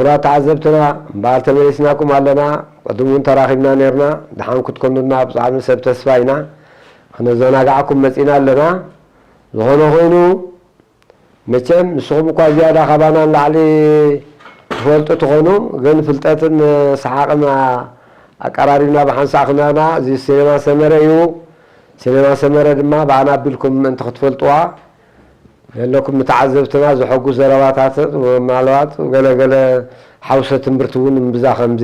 ክቡራት ተዓዘብትና፣ እምበኣር ተመሊስናኩም ኣለና። ቅድም እውን ተራኺብና ነይርና። ደሓን ክትኮኑልና ብጣዕሚ ሰብ ተስፋ ኢና። ክነዘናግዓኩም መጺና ኣለና። ዝኾነ ኮይኑ፣ መቸም ንስኹም እኳ ዝያዳ ካባና ንላዕሊ ትፈልጡ ትኾኑ፣ ግን ፍልጠትን ሰሓቕን ኣቀራሪብና ብሓንሳእ ክነና፣ እዚ ሲኔማ ሰመረ እዩ። ሲኔማ ሰመረ ድማ ብኣና ኣቢልኩም ምእንቲ ክትፈልጥዋ፣ ዘለኩም ንተዓዘብትና ዘሐጉስ ዘረባታትን ምናልባት ገለገለ ሓውሰ ትምህርቲ እውን እምብዛ ከምዚ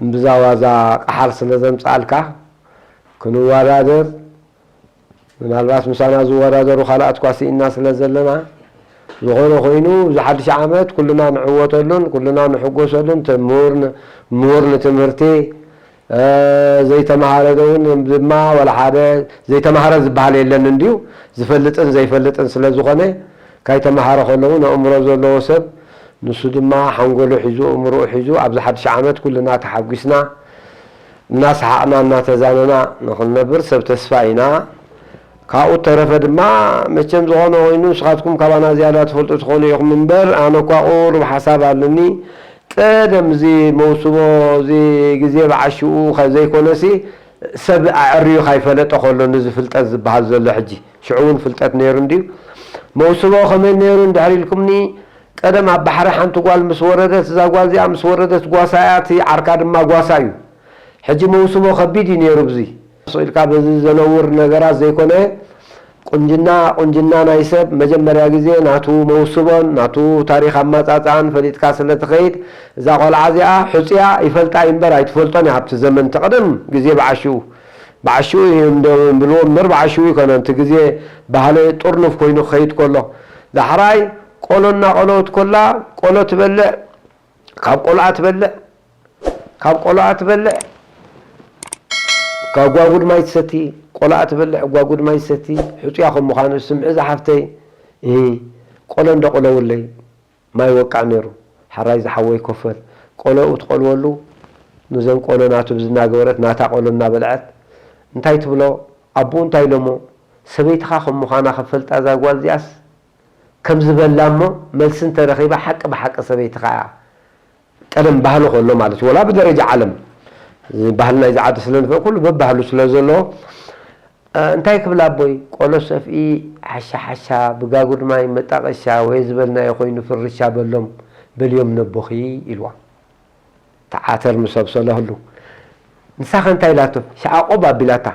እምብዛ ዋዛ ቀሓር ስለ ዘምጽኣልካ ክንወዳደር፣ ምናልባት ምሳና ዝወዳደሩ ካልኣት እኳ ስኢንና ስለ ዘለና፣ ዝኾነ ኮይኑ እዚ ሓድሽ ዓመት ኩልና ንዕወተሉን ኩልና ንሕጎሰሉን፣ ተ-፣ ምሁር ን-፣ ምሁር ንትምህርቲ፣ እ፣ ዘይተምሃረ እውን ድማ ዋላ ሓደ ዘይተምሃረ ዝበሃል የለን እንድዩ፣ ዝፈልጥን ዘይፈልጥን ስለ ዝኾነ፣ ካይተምሃረ ከሎ እውን ኣእምሮ ዘለዎ ሰብ ንሱ ድማ ሓንጎሉ ሒዙ ኣእምሮኡ ሒዙ ኣብዚ ሓድሽ ዓመት ኩልና ተሓጒስና እናሰሓቕና እናተዛነና ንኽንነብር ሰብ ተስፋ ኢና። ካብኡ ተረፈ ድማ መቸም ዝኾነ ኮይኑ ንስኻትኩም ካባና ዝያዳ ትፈልጡ ትኾኑ ኢኹም እምበር ኣነ እኳ ቁሩብ ሓሳብ ኣለኒ። ቀደም እዚ መውስቦ እዚ ግዜ ብዓሽኡ ከ ዘይኮነሲ ሰብ ኣዕርዩ ካይፈለጠ ከሎ ነዚ ፍልጠት ዝበሃል ዘሎ ሕጂ ሽዑ እውን ፍልጠት ነይሩ እንድዩ። መውስቦ ከመይ ነይሩ እንድሕር ኢልኩምኒ ቀደም ኣብ ባሕሪ ሓንቲ ጓል ምስ ወረደት እዛ ጓል እዚኣ ምስ ወረደት ጓሳ እያ እቲ ዓርካ ድማ ጓሳ እዩ። ሕጂ መውስቦ ከቢድ እዩ ነይሩ ብዚ ኢልካ በዚ ዘነውር ነገራት ዘይኮነ ቁንጅና ቁንጅና ናይ ሰብ መጀመርያ ግዜ ናቱ መውስቦን ናቱ ታሪኽ ኣማፃፅኣን ፈሊጥካ ስለ ትኸይድ እዛ ቆልዓ እዚኣ ሕፅያ ይፈልጣ እዩ እምበር ኣይትፈልጦን እያ ኣብቲ ዘመን እቲ ቀደም ግዜ ብዓሽኡ ብዓሽኡ እዩ እንዶ ብልዎ እምበር ብዓሽኡ ይኮነ እቲ ግዜ ባህሊ ጥርኑፍ ኮይኑ ክኸይድ ከሎ ዳሕራይ ቆሎ እናቆለወት ኮላ ቆሎ ትበልዕ ካብ ቆልዓ ትበልዕ ካብ ቆልዓ ትበልዕ ካብ ጓጉድ ማይ ትሰቲ ቆልዓ ትበልዕ ጓጉድ ማይ ትሰቲ ሕፁያ ከም ምዃኑ ስምዒ ዝሓፍተይ እ፣ ቆሎ እንዶ ቆለውለይ ማይ ወቃዕ ነይሩ ሓራይ ዝሓወይ ኮፈል ቆሎኡ ትቆልወሉ ንዘን ቆሎ ናቱ ብዝናገበረት ናታ ቆሎ እናበልዐት እንታይ ትብሎ ኣቦኡ እንታይ ኢሎሞ ሰበይትኻ ከም ምዃና ከፈልጣ እዛ ጓል እዚኣስ ከም ዝበላ እሞ መልሲ እንተረኺባ ሓቂ ብሓቂ ሰበይትኻ እያ ቀደም ባህሊ ከሎ ማለት እዩ ወላ ብደረጃ ዓለም ባህልና እዩ ዝዓዲ ስለ ንፍዕ ኩሉ በባህሉ ስለ ዘሎ እንታይ ክብል ኣቦይ ቆሎ ሰፍኢ ሓሻ ሓሻ ብጋጉድ ማይ መጣቀሻ ወይ ዝበልናዮ ኮይኑ ፍርሻ በሎም በልዮም ነቦኺ ኢልዋ ተዓተር ምስ ኣብሰለህሉ ንሳኸ እንታይ ኢላቶ ሸዓቆብ ኣቢላታ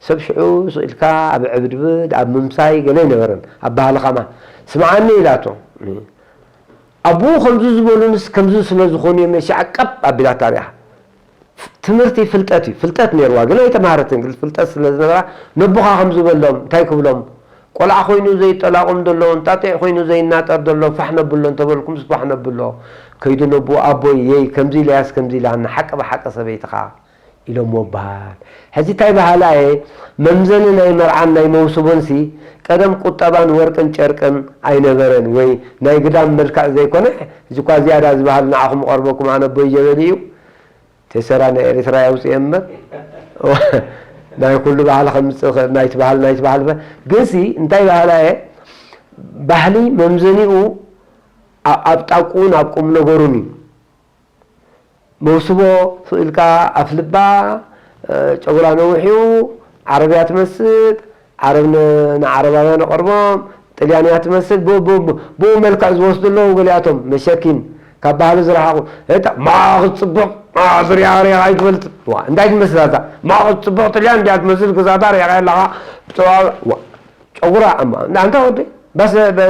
ሰብ ሽዑ ስቕ ኢልካ ኣብ ዕብድብድ ኣብ ምምሳይ ገለ ኣይነበረን ኣብ ባህልኻማ ስምዓኒ ኢላቶ ኣቦኡ ከምዚ ዝበሉንስ ከምዚ ስለ ዝኾኑ እዮም ሻዕ ቀብ ኣቢላታ ሪኣ ትምህርቲ ፍልጠት እዩ ፍልጠት ነይርዋ ግን ኣይተማሃረትን ግን ፍልጠት ስለ ዝነበራ ነቦኻ ከም ዝበሎም እንታይ ክብሎም ቆልዓ ኮይኑ ዘይጠላቑም ዘሎ እንጣጢዕ ኮይኑ ዘይናጠር ዘሎ ፋሕ ነብሎ እንተበልኩምስ ፋሕ ነብሎ ከይዱ ነቦ ኣቦይ የይ ከምዚ ኢለያስ ከምዚ ኢላኒ ሓቂ ብሓቂ ሰበይትኻ ኢሎሞ በሃል ሕጂ እንታይ በሃላ እየ መምዘኒ ናይ መርዓን ናይ መውስቦንሲ ቀደም ቁጠባን ወርቅን ጨርቅን ኣይነበረን ወይ ናይ ግዳም መልክዕ ዘይኮነ ሕጂ እኳ ዝያዳ ዝበሃል ንዓኹም ቀርበኩም ኣነ ኣቦይ ጀበሊ እዩ ቴሰራ ናይ ኤርትራ የውፅእ እምበር ናይ ኩሉ ባህሊ ከምፅእ ይኽእል ናይቲ ባህሊ ናይቲ ባህሊ ግንሲ እንታይ ባህላ እየ ባህሊ መምዘኒኡ ኣብ ጣቁን ኣብ ቁም ነገሩን እዩ መውስቦ ስቕ ኢልካ ኣፍልባ ጨጉራ ነዊሕ እዩ ዓረብ እያ ትመስል ዓረብ ንዓረባውያን ኣቐርቦም ጥልያን እያ ትመስል ብኡ መልክዕ ዝወስዱ ኣለዉ ገሊኣቶም መሸኪን ካብ ባህሊ ዝረሓቑ እታ ማቕ ፅቡቕ ዝሪኣ ሪኣ ኣይትፈልጥ እንታይ ትመስል ኣታ ማቕ ፅቡቕ ጥልያን እንዲያ ትመስል ክሳዳ ሪኣኻ ኣለኻ ጨጉራ ኣማ እንዳ እንታይ ወዲ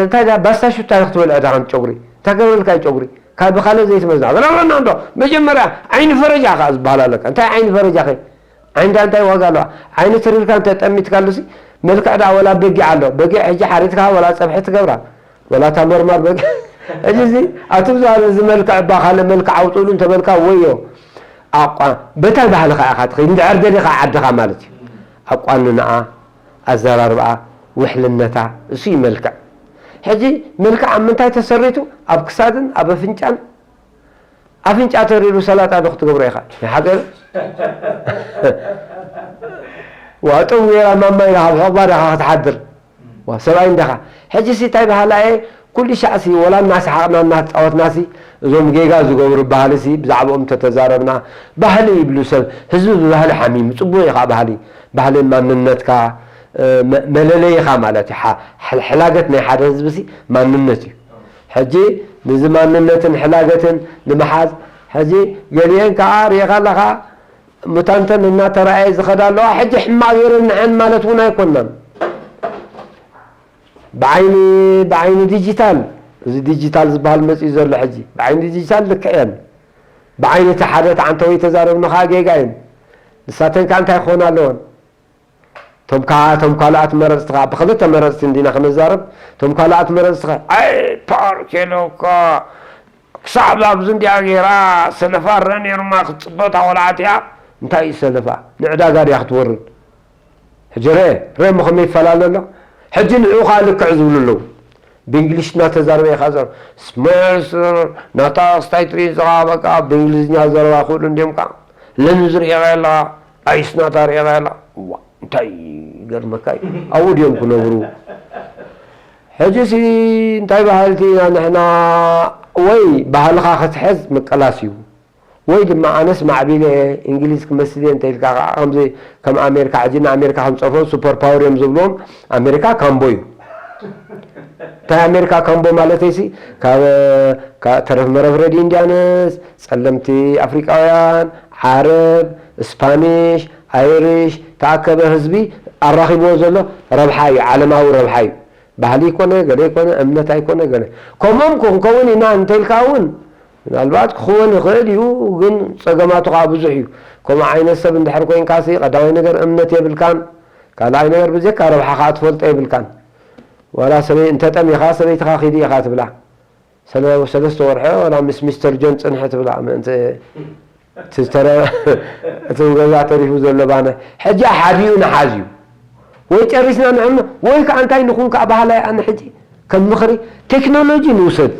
እንታይ ባስታ ሹታ ክትበልዕ እታ ከም ጨጉሪ እንታይ ገበረልካ ጨጉሪ ካብ ብኻልእ ዘይትመዝና በላና እንዶ መጀመርያ ዓይኒ ፈረጃ ከኣ ዝበሃል ኣለካ እንታይ ዓይኒ ፈረጃ ኸ ዓይንዳ እንታይ ዋጋ ኣለዋ ዓይኒ ትሪርካ እንተ ጠሚትካሉሲ መልክዕ ደኣ ወላ በጊዕ ኣሎ በጊዕ ሕጂ ሓሪድካ ወላ ጸብሒ ትገብራ ወላ ታመርማር በጊዕ ሕጂ እዚ ኣቱም ዝበሃል እዚ መልክዕ እባ ካልእ መልክዕ ኣውፅእሉ እንተበልካ ወዮ ኣቋ በታይ ባህልኻ ኢኻ ትኸይድ እንድሕር ደሊኻ ዓድኻ ማለት እዩ ኣቋንንኣ ኣዘራርብኣ ውሕልነታ እሱ እዩ መልክዕ ሕጂ መልክዕ ኣብ ምንታይ ተሰሪቱ ኣብ ክሳድን ኣብ ኣፍንጫን ኣፍንጫ ተሪሩ ሰላጣ ዶ ክትገብሮ ኢኻ ናይ ሓቂ ዋጥው ጌራ ማማ ኢኻ ኣብ ሕቕባ ዳኻ ክትሓድር ሰብኣይ እንዳኻ ሕጂ ሲ እንታይ በሃላ እየ ኩሉ ሻዕሲ ወላ እናሰሓቕና እናተፃወትናሲ እዞም ጌጋ ዝገብሩ ባህልሲ ብዛዕባኦም ተተዛረብና ባህሊ ይብሉ ሰብ። ህዝቢ ብባህሊ ሓሚሙ። ፅቡቕ እዩ ከዓ ባህሊ። ባህሊ ማንነትካ፣ መለለይኻ ማለት እዩ። ሕላገት ናይ ሓደ ህዝብሲ ማንነት እዩ። ሕጂ ንዚ ማንነትን ሕላገትን ንምሓዝ ሕጂ ገሊአን ከዓ ሪኢኻ ኣለኻ፣ ሙታንተን እናተረኣየ ዝኸዳ ኣለዋ። ሕጂ ሕማቕ ገይረን ንዐን ማለት እውን ኣይኮናን። ብዓይኒ ብዓይኒ ዲጂታል፣ እዚ ዲጂታል ዝበሃል መፅኡ ዘሎ ሕጂ ብዓይኒ ዲጂታል ልክዕ እየን። ብዓይኒ እቲ ሓደ ተዓንተወይ ተዛረብና ከዓ ጌጋ እየን። ንሳተን ከዓ እንታይ ክኾና ኣለወን? እቶም ከዓ እቶም ካልኣት መረፅቲ ከዓ ብክልተ መረፅቲ እንዲና ክንዛረብ። እቶም ካልኣት መረፅቲ ከዓ ኣይ ፓርክ የለካ ክሳብ ኣብዚ እንዲኣ ገይራ ሰለፋ ረ ነይሩማ ክትፅበታ ቆልዓት እያ። እንታይ እዩ ሰለፋ? ንዕዳጋ ድያ ክትወርድ? ሕጂ ርአ ርአ እሞ ከመይ ይፈላለ ኣሎ። ሕጂ ንዕኡ ከዓ ልክዕ ዝብሉ ኣለዉ። ብእንግሊሽ እናተዛረበ ኢኻ ዘር ስመስር ናታ ክስታይ ትርኢ ዝኻ በቃ ብእንግሊዝኛ ዘረባ ክእሉ እንዲዮም ከዓ ለንዝ ርኢኻ ኣለኻ ኣይስ ናታ ርኢኻ ኣለኻ ዋ እንታይ ይገርመካ እዩ ኣብኡ ድዮም ክነብሩ። ሕጂ ሲ እንታይ ባህልቲ ኢና ንሕና? ወይ ባህልኻ ክትሕዝ ምቅላስ እዩ። ወይ ድማ ኣነስ ማዕቢለ እየ እንግሊዝ ክመስል እየ እንተኢልካ ከዓ ከምዚ ከም ኣሜሪካ ሕጂ ንኣሜሪካ ከም ፀርፎም ሱፐር ፓወር እዮም ዝብልዎም። ኣሜሪካ ካምቦ እዩ። እንታይ ኣሜሪካ ካምቦ ማለተይሲ ካብ ተረፍ መረፍ ሬድ ኢንዲያንስ ፀለምቲ ኣፍሪቃውያን ዓረብ ስፓኒሽ ኣይሪሽ ተኣከበ ህዝቢ ኣራኺብዎ ዘሎ ረብሓ እዩ። ዓለማዊ ረብሓ እዩ። ባህሊ ይኮነ ገለ ይኮነ እምነት ኣይኮነ ገለ ከምኦም ክንከውን ኢና እንተልካ እውን ምናልባት ክኽወን ይኽእል እዩ። ግን ፀገማቱ ከዓ ብዙሕ እዩ። ከምኡ ዓይነት ሰብ እንድሕር ኮይንካሲ ቀዳማይ ነገር እምነት የብልካን። ካልኣይ ነገር ብጀካ ረብሓ ከዓ ትፈልጦ የብልካን። ዋላ ሰበይ እንተጠሚኻ ሰበይትኻ ኪዲ ኢኻ ትብላ። ሰለ- ሰለስተ ወርሒ ዋላ ምስ ሚስተር ጆን ፅንሒ ትብላ ምእንቲ እቲ ዝተረ- እቲ ገዛ ተሪፉ ዘሎ ባነ ሕጂ ሓዲኡ ንሓዝ እዩ። ወይ ጨሪስና ንዕም ወይ ከዓ እንታይ ንኹን ከዓ ባህላይ ኣነ ሕጂ ከም ምኽሪ ቴክኖሎጂ ንውሰድ።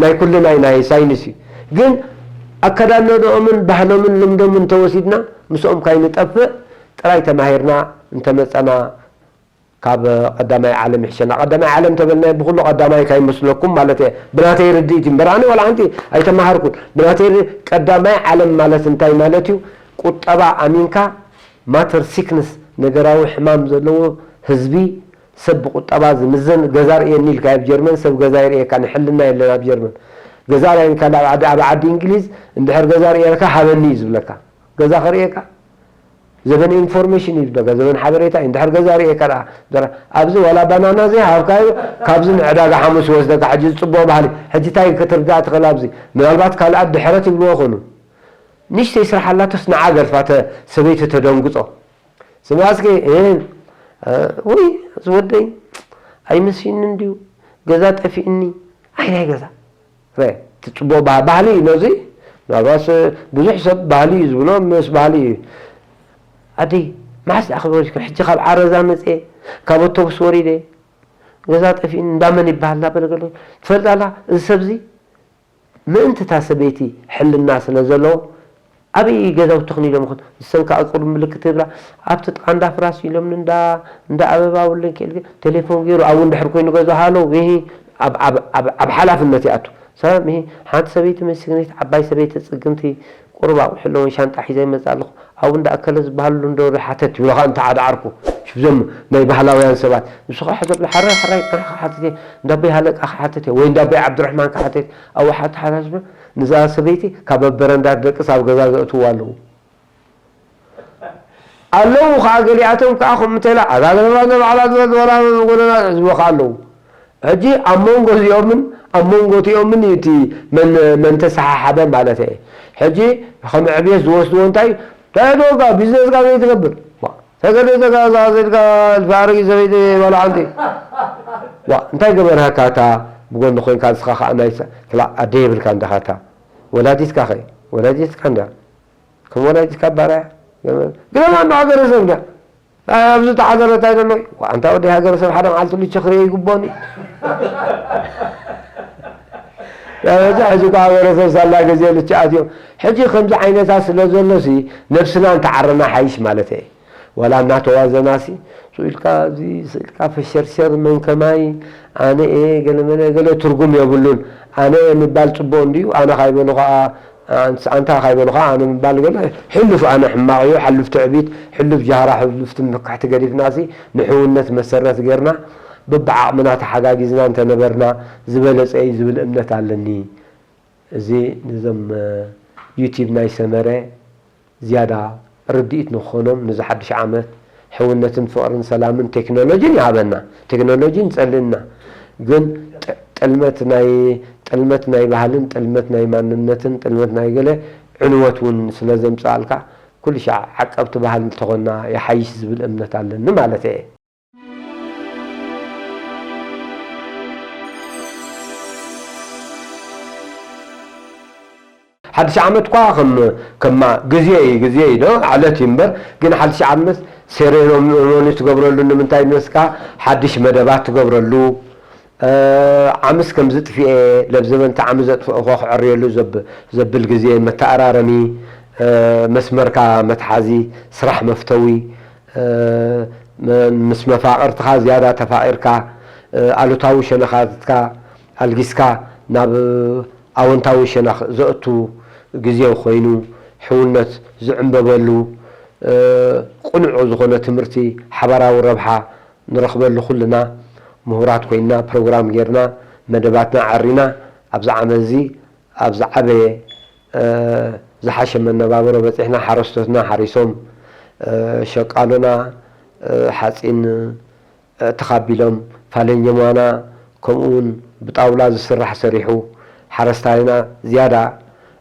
ናይ ኩልና ናይ ሳይንስ እዩ። ግን ኣከዳድነኦምን ባህሎምን ልምዶምን እንተወሲድና ምስኦም ካይንጠፍእ ጥራይ ተማሂርና እንተመፀና ካብ ቀዳማይ ዓለም ይሕሸና። ቀዳማይ ዓለም ተበልና ብኩሉ ቀዳማይ ካይመስለኩም ማለት እየ። ብናተይ ርድኢት እምበር ኣነ ዋላ ሓንቲ ኣይተማሃርኩን። ብናተይ ር- ቀዳማይ ዓለም ማለት እንታይ ማለት እዩ? ቁጠባ ኣሚንካ ማተር ሲክነስ ነገራዊ ሕማም ዘለዎ ህዝቢ ሰብ ብቁጠባ ዝምዘን ገዛ ርእየኒ ኢልካ ኣብ ጀርመን ሰብ ገዛ ይርእየካ ንሕልና የለን ኣብ ጀርመን ገዛ ርእየንካ ኣብ ዓዲ ኣብ ዓዲ እንግሊዝ እንድሕር ገዛ ርእየካ ሃበኒ እዩ ዝብለካ ገዛ ከርእየካ ዘበን ኢንፎርሜሽን እዩ ዝብለካ ዘበን ሓበሬታ እዩ እንድሕር ገዛ ርእየካ ደኣ ዘራ ኣብዚ ዋላ ባናና ዘይሃብካዮ ካብዚ ንዕዳጋ ሓሙስ ይወስደካ ሕጂ ዝፅቡቕ ባህሊ ሕጂ እንታይ ክትርዳእ ትኽእል ኣብዚ ምናልባት ካልኣት ድሕረት ይብልዎ ይኾኑ ንሽተይ ስራሕ ኣላቶስ ንዓ ገርፋ ሰበይቲ ተደንግፆ ስማ እስኪ እህ፣ ውይ ዝወደይ ኣይመስልኒ እንድዩ ገዛ ጠፊእኒ ኣይ ናይ ገዛ ረ ትፅቡቕ ባህ- ባህሊ እዩ ነዚ ምናልባት ብዙሕ ሰብ ባህሊ እዩ ዝብሎ ምስ ባህሊ እዩ ኣደይ መዓስ ደኣ ክበልሽኩም ሕጂ ካብ ዓረዛ መፅየ ካብ ኣውቶቡስ ወሪደ ገዛ ጠፊእኒ እንዳመን ይበሃል እንዳበለ ገለ ትፈልጣ ኣለኻ እዚ ሰብዚ ምእንቲ እታ ሰበይቲ ሕልና ስለ ዘለዎ ኣበይ ገዛውትኽን ኢሎም ይኹን ንሰን ከዓ ቅሩብ ምልክት ይብላ ኣብቲ ጥቓ እንዳ ፍራስ ኢሎምኒ እንዳ እንዳ ኣበባ ውልን ክእል ግን ቴሌፎን ገይሩ ኣብኡ እንድሕር ኮይኑ ገዛ ሃለው ይሂ ኣብ ኣብ ኣብ ኣብ ሓላፍነት ይኣቱ ሰላም ይሂ ሓንቲ ሰበይቲ ምስግኒት ዓባይ ሰበይቲ ጽግምቲ ቁሩብ ኣቑሑ ኣለወን ሻንጣ ሒዘ ይመጽእ ኣለኹ ኣብኡ እንዳ ኣከለ ዝበሃልሉ እንዶ ዶ ሓተት ይብለኻ እንተ ሓደ ዓርኩ ሽብዞም ናይ ባህላውያን ሰባት ንሱ ከዓ ሕዘ ብለ ሓራይ ሓራይ ጥራሕ ክሓትት እየ እንዳበይ ሃለቃ ክሓትት እየ ወይ እንዳበይ ዓብድራሕማን ክሓትት ኣብኡ ሓተሓታትበ ንዛ ሰበይቲ ካብ ኣብ በረንዳ ደቅስ ኣብ ገዛ ዘእትውዋ ኣለዉ ኣለዉ ከዓ ገሊኣቶም ከዓ ከምኡ እንተኢላ ኣዛ ገለባ ንባዕላ ዝበል ወላ ጎደና ዝብሉ ከዓ ኣለዉ ሕጂ ኣብ መንጎ እዚኦምን ኣብ መንጎ እቲኦምን እዩ እቲ መን መን ተሰሓሓበ ማለት እየ ሕጂ ከም ዕብየት ዝወስድዎ እንታይ እዩ ተዕዶጋ ቢዝነስካ ዘይትገብር ተገደ ዘጋዛ ዘድካ ኣረጊት ሰበይቲ በላ ሓንቲ ዋ እንታይ ገበርሃካ እታ ብጎኒ ኮይንካ ንስኻ ከዓ ናይ ክላ ኣደ የብልካ እንዳኻ እታ ወላዲትካ ኸ ወላዲትካ እንዳ ከም ወላዲትካ ባርያ ግደማ እንዶ ሃገረ ሰብ እንዳ ኣብዚ ተሓደረ እንታይ ዘሎ ኣንታ ወዲ ሃገረ ሰብ ሓደ መዓልቲ ልቸ ክርኢ ይግቦኒ እዚ ሕጂ እኮ ሃገረ ሰብ ሳላ ግዜ ልቸ ኣትዮም ሕጂ ከምዚ ዓይነታት ስለ ዘሎ ሲ ነብስና እንተዓረና ሓይሽ ማለት እየ ዋላ እናተዋዘናሲ ስኢልካ፣ እዚ ስኢልካ ፈሸርሸር፣ መን ከማይ፣ ኣነ እየ ገለ መለ ገለ ትርጉም የብሉን። ኣነ እየ ምባል ጽቡቕ እንድዩ፣ ኣነ ካይበሉ ኸኣ፣ ኣንስ-፣ ኣንታ ካይበሉ ኸኣ ኣነ ምባል ገለ፣ ሕሉፍ ኣነ ሕማቕ እዩ፣ ሕሉፍ ትዕቢት፣ ሕሉፍ ጃህራ፣ ሕሉፍ ትምክሕቲ ገዲፍናሲ ንሕውነት መሰረት ጌርና፣ በብዓቕምና ተሓጋጊዝና እንተነበርና፣ ዝበለጸ እዩ ዝብል እምነት ኣለኒ። እዚ ንዞም፣ ዩቲብ ናይ ሰመረ ዝያዳ ርድኢት ንክኾኖም፣ ነዚ ሓድሽ ዓመት ሕውነትን ፍቕርን ሰላምን ቴክኖሎጂን ይሃበና። ቴክኖሎጂ ንጸልእና፣ ግን ጥ-፣ ጥልመት ናይ፣ ጥልመት ናይ ባህልን ጥልመት ናይ ማንነትን ጥልመት ናይ ገለ ዕንወት እውን ስለ ዘምጽኣልካ፣ ኩሉ ሻዕ ዓቀብቲ ባህሊ እንተኾንና ይሓይሽ ዝብል እምነት ኣለኒ ማለት እየ። ሓድሽ ዓመት እኳ ከም፣ ከማ ግዜ እዩ፣ ግዜ እዩ ዶ፣ ዕለት እዩ እምበር፣ ግን ሓድሽ ዓመት ሴሬሞኒ ትገብረሉ ንምንታይ መስካ፣ ሓድሽ መደባት ትገብረሉ፣ እ፣ ዓምስ ከም ዝጥፍኤ፣ ለብዘበንቲ ዓሚ ዘጥፍኦ እኮ ክዕርየሉ ዘብ-፣ ዘብል ግዜ መተኣራረሚ፣ እ፣ መስመርካ መትሓዚ፣ ስራሕ መፍተዊ፣ እ፣ መ-፣ ምስ መፋቕርትኻ ዝያዳ ተፋቒርካ፣ እ፣ ኣሉታዊ ሸነኻትካ ኣልጊስካ ናብ ኣወንታዊ ሸነኽ ዘእቱ ግዜ ኮይኑ፣ ሕውነት ዝዕምበበሉ፣ እ፣ ቅኑዕ ዝኾነ ትምህርቲ፣ ሓባራዊ ረብሓ ንረኽበሉ ኩልና ምሁራት ኮይንና፣ ፕሮግራም ጌርና፣ መደባትና ዓሪና፣ ኣብዚ ዓመት እዚ ኣብ ዝዓበየ፣ እ፣ ዝሓሸ መነባብሮ በጺሕና፣ ሓረስቶትና ሓሪሶም፣ እ፣ ሸቃሎና፣ እ፣ ሓጺን፣ እ፣ ተኻቢሎም፣ ፋለኛ ሞያና ከምኡ እውን ብጣውላ ዝስራሕ ሰሪሑ፣ ሓረስታይና ዝያዳ፣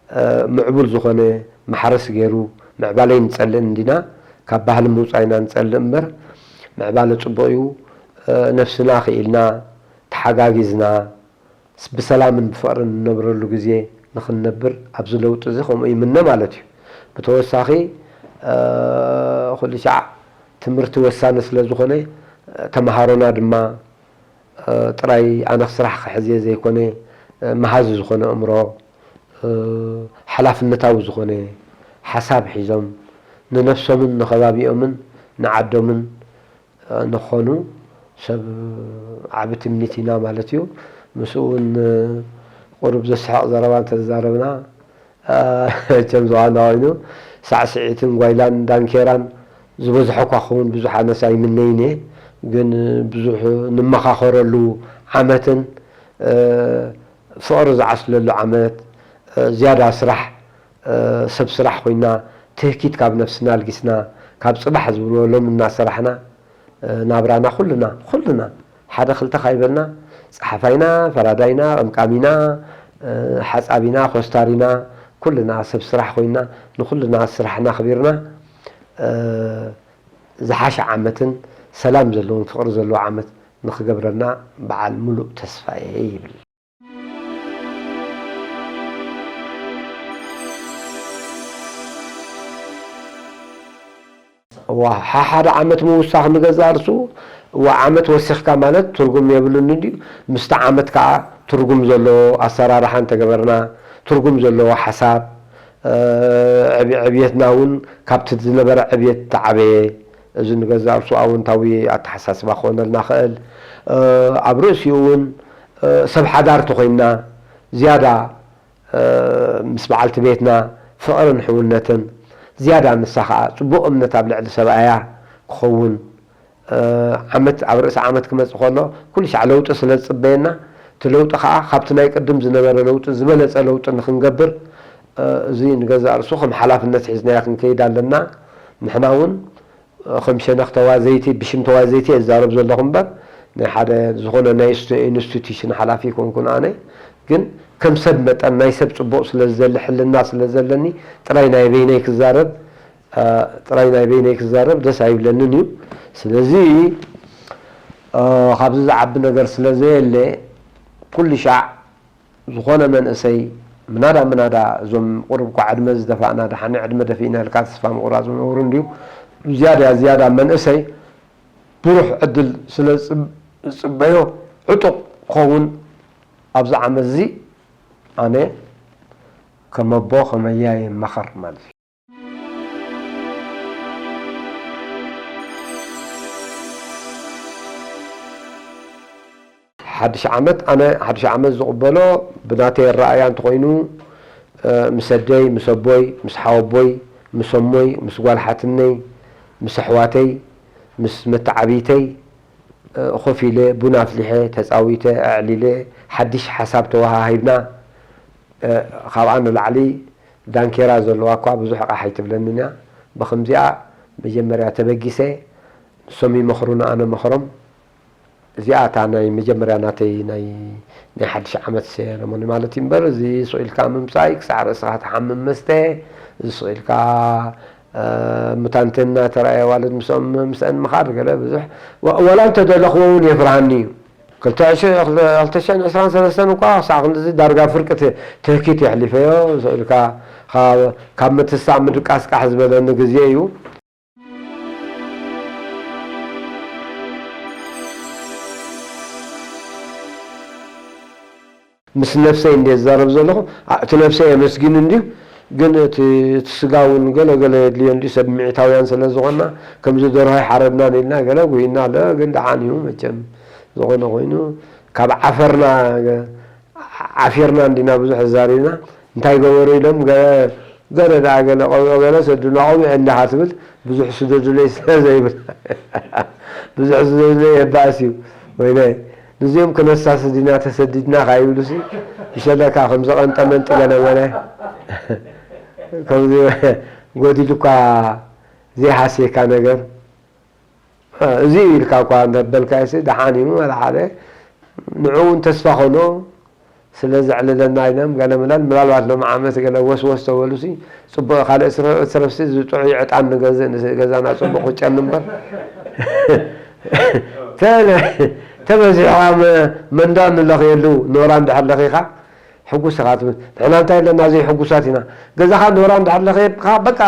እ፣ ምዕቡል ዝኾነ ማሕረስ ገይሩ ምዕባለ ኣይንጸልእን እንዲና፣ ካብ ባህሊ ምውጻእ ኢና ንጸልእ እምበር፣ ምዕባለ ጽቡቕ እዩ። እ፣ ነፍስና ክኢልና፣ ተሓጋጊዝና፣ ብሰላምን ብፍቕርን እንነብረሉ ግዜ ንኽንነብር ኣብዚ ለውጢ እዚ ከምኡ ይምነ ማለት እዩ። ብተወሳኺ፣ እ፣ ኩሉ ሻዕ ትምህርቲ ወሳኒ ስለ ዝኾነ፣ ተምሃሮና ድማ፣ እ፣ ጥራይ ኣነ ስራሕ ክሕዝ እየ ዘይኮነ፣ እ፣ መሃዚ ዝኾነ ኣእምሮ፣ እ፣ ሓላፍነታዊ ዝኾነ ሓሳብ ሒዞም ንነፍሶምን ንኸባቢኦምን ንዓዶምን ንኾኑ ሰብ ዓቢ ትምኒት ኢና ማለት እዩ። ምስኡ እውን ቁሩብ ዘስሕቕ ዘረባ እንተተዛረብና፣ መቸም ዝዋና ኮይኑ ሳዕስዒትን ጓይላን ዳንኬራን ዝበዝሖ እኳ ክኸውን ብዙሕ ኣነስ ኣይምነይን እየ። ግን ብዙሕ ንመኻኸረሉ ዓመትን ፍቕሪ ዝዓስለሉ ዓመት፣ ዝያዳ ስራሕ፣ ሰብ ስራሕ ኮይና፣ ትህኪት ካብ ነፍስና ኣልጊስና፣ ካብ ጽባሕ ዝብሎ ሎሚ እናሰራሕና፣ ናብራና ኩልና፣ ኩልና ሓደ ክልተ ካይበልና፣ ጸሓፋይና፣ ፈራዳይና፣ ቀምቃሚና፣ ሓጻቢና፣ ኮስታሪና፣ ኩልና ሰብ ስራሕ ኮይና፣ ንኩልና ስራሕና ኣኽቢርና፣ ዝሓሸ ዓመትን ሰላም ዘለዎን ፍቕሪ ዘለዎ ዓመት ንኽገብረልና በዓል ሙሉእ ተስፋ እየ ይብል። እዋ፣ ሓ-፣ ሓደ ዓመት ምውሳኽ ንገዛእ ርእሱ፣ እዋ፣ ዓመት ወሲኽካ ማለት ትርጉም የብሉን እንድዩ። ምስቲ ዓመት ከኣ ትርጉም ዘለዎ ኣሰራርሓ እንተገበርና፣ ትርጉም ዘለዎ ሓሳብ፣ እ፣ ዕብ-፣ ዕብየትና እውን ካብቲ ዝነበረ ዕብየት ተዓበየ። እዚ ንገዛእ ርእሱ ኣወንታዊ ኣተሓሳስባ ክኾነልና ክእል። እ፣ ኣብ ርእሲኡ እውን፣ እ፣ ሰብ ሓዳር ተኾይንና ዝያዳ፣ እ፣ ምስ በዓልቲ ቤትና ፍቕርን ሕውነትን ዝያዳ ንሳ ኸኣ ጽቡቕ እምነት ኣብ ልዕሊ ሰብኣያ ክኸውን፣ እ፣ ዓመት ኣብ ርእሲ ዓመት ክመጽእ ከሎ ኩሉ ሻዕ ለውጢ ስለ ዝጽበየና፣ እቲ ለውጢ ኸኣ ካብቲ ናይ ቅድም ዝነበረ ለውጢ ዝበለጸ ለውጢ ንኽንገብር፣ እ፣ እዚ ንገዛእ ርእሱ ከም ሓላፍነት ሒዝናዮ ክንከይድ ኣለና። ንሕና እውን ከም ሸነኽ ተዋዘይቲ፣ ብሽም ተዋዘይቲ እየ ዝዛረብ ዘለኹ እምበር፣ ናይ ሓደ ዝኾነ ናይ ኢንስቲ-፣ ኢንስቲትዩሽን ሓላፊ ኣይኮንኩን ኣነ። ግን ከም ሰብ መጠን ናይ ሰብ ጽቡቕ ስለ ዝደሊ፣ ሕልና ስለ ዘለኒ፣ ጥራይ ናይ በይነይ ክዛረብ፣ እ፣ ጥራይ ናይ በይነይ ክዛረብ ደስ ኣይብለንን እዩ። ስለዚ፣ እ፣ ካብዚ ዝዓቢ ነገር ስለ ዘየለ፣ ኩሉ ሻዕ ዝኾነ መንእሰይ ምናዳ ምናዳ እዞም ቁሩብ እኳ ዕድመ ዝደፋእና፣ ደሓን ዕድመ ደፊእና ኢልካ ተስፋ ምቑራጽ ነውሪ እንድዩ። ዝያዳ ዝያዳ መንእሰይ ብሩህ ዕድል ስለ ዝጽብ-፣ ዝጽበዮ ዕጡቕ ክኸውን ኣብዚ ዓመት እዚ ኣነ ከም ኣቦ ከመያ ይመኸር ማለት እዩ። ሓድሽ ዓመት፣ ኣነ ሓድሽ ዓመት ዝቕበሎ ብናተይ ኣረኣእያ እንተኾይኑ፣ እ፣ ምስ ኣደይ፣ ምስ ኣቦይ፣ ምስ ሓወቦይ፣ ምስ ኣሞይ፣ ምስ ጓል ሓትነይ፣ ምስ ኣሕዋተይ፣ ምስ መተዓብይተይ፣ እ፣ ኮፍ ኢለ፣ ቡን ኣፍሊሐ፣ ተጻዊተ፣ ኣዕሊለ፣ ሓድሽ ሓሳብ ተወሃሂብና፣ እ፣ ካብኣ ንላዕሊ ዳንኬራ ዘለዋ እኳ ብዙሕ ቃሕ ኣይትብለንን እያ። ብኸምዚኣ መጀመርያ ተበጊሰ፣ ንሶም ይመኽሩኒ፣ ኣነ መኽሮም። እዚኣ እታ ናይ መጀመርያ ናተይ ናይ፣ ናይ ሓድሽ ዓመት ሴረሞኒ ማለት እዩ እምበር፣ እዚ ስቕ ኢልካ ምምጻይ፣ ክሳዕ ርእስኻ ትሓምም መስተ፣ እዚ ስቕ ኢልካ፣ እ፣ ሙታንተ እናተራእየ ኣዋልድ ምስኦም፣ ምስአን ምኻድ ገለ ብዙሕ፣ ወ-፣ ወላ እንተደለኽዎ እውን የፍርሃኒ እዩ። ክልተ ሽሕ፣ ክልተ ሽሕን ዕስራን ሰለስተን እኳ ክሳዕ ክንድዚ ዳርጋ ፍርቂ ተ-፣ ትህኪት የሕሊፈዮ፣ ስቕ ኢልካ ካብ፣ ካብ ምትሳእ ምድቃስ ቃሕ ዝበለኒ ግዜ እዩ። ምስ ነፍሰይ እንድየ ዝዛረብ ዘለኹ፣ ኣ-፣ እቲ ነፍሰይ የመስግን እንድዩ፣ ግን እቲ፣ እቲ ስጋ እውን ገለ ገለ የድልዮ እንድዩ፣ ሰብ ምዒታውያን ስለ ዝኾንና፣ ከምዚ ደርሆ ኣይሓረድናን ኢልና ገለ ጉሂና ኣሎ፣ ግን ደሓን እዩ መቸም። ዝኾነ ኮይኑ፣ ካብ ዓፈርና፣ ገ-፣ ዓፊርና እንዲና ብዙሕ ተዛሪብና፣ እንታይ ገበሩ ኢሎም፣ ገለ፣ ገለ ደኣ ገለ ቆብዑ ገለ ሰዱና፣ ቆቢዐ እንዲኻ ትብል፣ ብዙሕ ስደዱለይ ስለ ዘይብል፣ ብዙሕ ስደዱለይ የባእስ እዩ። ወይለይ፣ ንዚኦም ክነሳሲ ዲና ተሰዲድና ከይብሉሲ፣ ይሸለካ ከም ዘቐንጠ መንጢ ገለ መለ፣ ከምዚ ጎዲሉካ ዘይሃስየካ ነገር። እዚ ኢልካ እኳ እንተበልካዮሲ ደሓን እዩ፣ ወላ ሓደ። ንዕኡ እውን ተስፋ ኾኖ ስለ ዘዕልለና ኢሎም ገለ መለ፣ ምናልባት ሎም ዓመት ገለ ወስወስ ተበሉሲ፣ ጽቡቕ ካልእ ስረ-፣ ስረፍሲ ዝጥዑይ ዕጣን ንገዝእ፣ ንገዛና ጽቡቕ ክጨኑ እምበር። ተለ-፣ ተበዚሕኻ መ-፣ መንዳ ንለኽየሉ ኖራ እንድሕር ለኺኻ፣ ሕጉስ ኢኻ ትብል። ንሕና እንታይ ኣለና ዘይሕጉሳት ኢና። ገዛኻ ኖራ እንድሕር ለኺብካ፣ በቃ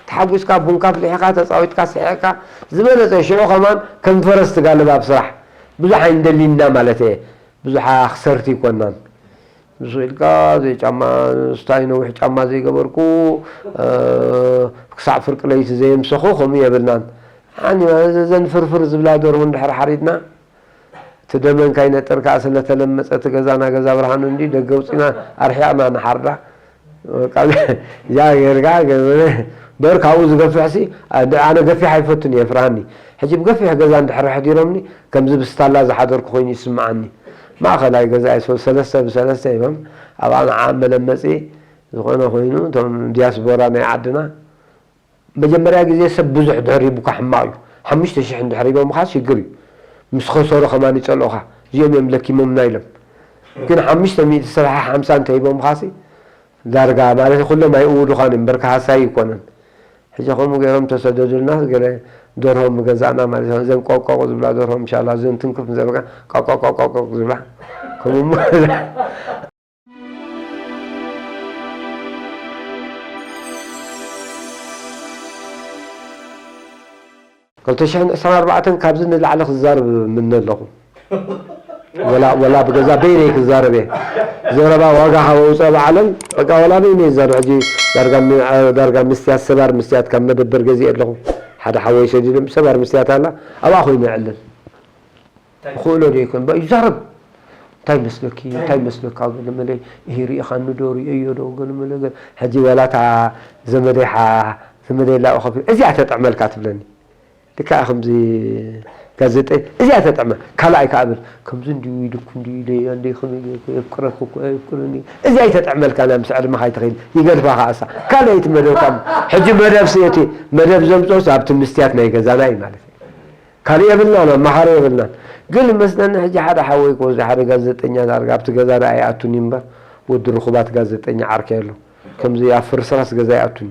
ተሓጒስካ፣ ቡንካ ኣፍሊሕኻ፣ ተጻዊትካ፣ ስሒቕካ፣ ዝበለጸ ሽዑ ከማን ከም ፈረስ ትጋልብ ኣብ ስራሕ። ብዙሕ ኣይንደሊና ማለት እየ። ብዙሕ ኣኽሰርቲ ኣይኮናን። ንሱ ኢልካ ዘይጫማ፣ ስታይ ነዊሕ ጫማ ዘይገበርኩ፣ እ፣ ክሳዕ ፍርቂ ለይቲ ዘየምሰኹ ከምኡ የብልናን። ሓኒ ማለት እዘን ፍርፍር ዝብላ ደርሁ እንድሕር ሓሪድና፣ እቲ ደመን ካይነጥር ከኣ ስለተለመጸ፣ እቲ ገዛና ገዛ ብርሃኑ እንዲ ደገ ኣውጺና ኣርሒቕና ንሓርዳ። በቃ፣ እዚኣ ጌርካ፣ ገ-፣ በር ካብኡ ዝገፍሕሲ፣ ኣደ-፣ ኣነ ገፊሕ ኣይፈቱን እየ፣ የፍርሃኒ። ሕጂ ብገፊሕ ገዛ እንድሕር ኣሕዲሮምኒ፣ ከምዚ ብስታላ ዝሓደርኩ ኮይኑ ይስምዓኒ። ማእኸላይ ገዛ እየ፣ ሰ-፣ ሰለስተ ብሰለስተ እዮም። ኣብኣ ንዓ መለመጺ ዝኾነ ኮይኑ፣ እቶም ዲያስፖራ ናይ ዓድና፣ መጀመርያ ግዜ ሰብ ብዙሕ ድሕር ሂቡካ ሕማቕ እዩ። ሓሙሽተ ሽሕ እንድሕር ሂቦምኻ ሽግር እዩ። ምስ ከሰሩ ከማን ይጸልኡኻ። እዚኦም እዮም ለኪሞምና ኢሎም። ግን ሓሙሽተ ሚእቲ ሰብ ሓምሳ እንተ ሂቦምኻሲ ዳርጋ ማለት ኩሎም ኣይእውዱኻን እዮም፣ እምበር ከሃሳይ ኣይኮነን። ሕጂ ከምኡ ገይሮም ተሰደዱልና፣ ገለ ደርሆ ምገዛእና ማለት እዩ። እዘን ቆቆቆ ዝብላ ደርሆ፣ ምሻላ፣ እዘን ትንክፍ ዘበካ ቆቆቆቆቆ ዝብላ። ከምኡ እሞ ክልተ ሽሕን ዕስራን ኣርባዕተን ካብዚ ንላዕሊ ክዛረብ ምነ ኣለኹ። ወላ፣ ወላ ብገዛ በይነይ ክዛረብ እየ። ዘረባ ዋጋ ካብ ኣውፅአ ብዓለም፣ በቃ፣ ወላ በይነይ ይዛረብ። ሕጂ ዳርጋ ሚ-፣ ዳርጋ ምስትያት፣ ሰባር ምስትያት ካብ መደበር ገዚኤ ኣለኹ። ሓደ ሓወይ ሰዲዶም፣ ሰባር ምስትያት ኣላ፣ ኣብኣ ኮይኑ ይዕልል። ክእሎ ዶ ይኮን? በ-፣ ይዛረብ። እንታይ መስለኪ? እንታይ መስለካ? ገለ መለ፣ ይሄ ሪኢኻኒ ዶ? ሪኦዮ ዶ? ገለ መለ፣ ገለ። ሕጂ ዋላ እታ ዘመደይ ሓ-፣ ዘመደይ ላኡ ከፊ-፣ እዚኣ ተጥዕመልካ ትብለኒ። ልክዕ ከምዚ ጋዜጠ-፣ እዚኣ ተጥዕመ-፣ ካልኣይ ከኣ ብል፣ ከምዚ እንድዩ ኢልኩ እንድዩ ኢለዮ፣ እንድዩ ከመይ ጌርኩ፣ የፍቅረኩ እኮ፣ የፍቅረኒ። እዚኣ ኣይተጥዕመልካን እያ፣ ምስ ዕድመኻ ኣይትኸይድ፣ ይገድፋ ከኣ እሳ። ካልኣይቲ መደብ ከኣ፣ ሕጂ መደብ ስእቲ፣ መደብ ዘምጽኦስ ኣብቲ ምስትያት ናይ ገዛና እዩ ማለት እዩ። ካልእ የብልናን፣ ኣማኻሪ የብልናን። ግን መስለኒ ሕጂ ሓደ ሓወይ ኮዚ ሓደ ጋዜጠኛ ዳርጋ ኣብቲ ገዛ ደኣ ይኣቱኒ እምበር፣ ወዲ ርኹባት ጋዜጠኛ ዓርከይ ኣሎ። ከምዚ ኣብ ፍርስራስ ገዛ ይኣቱኒ።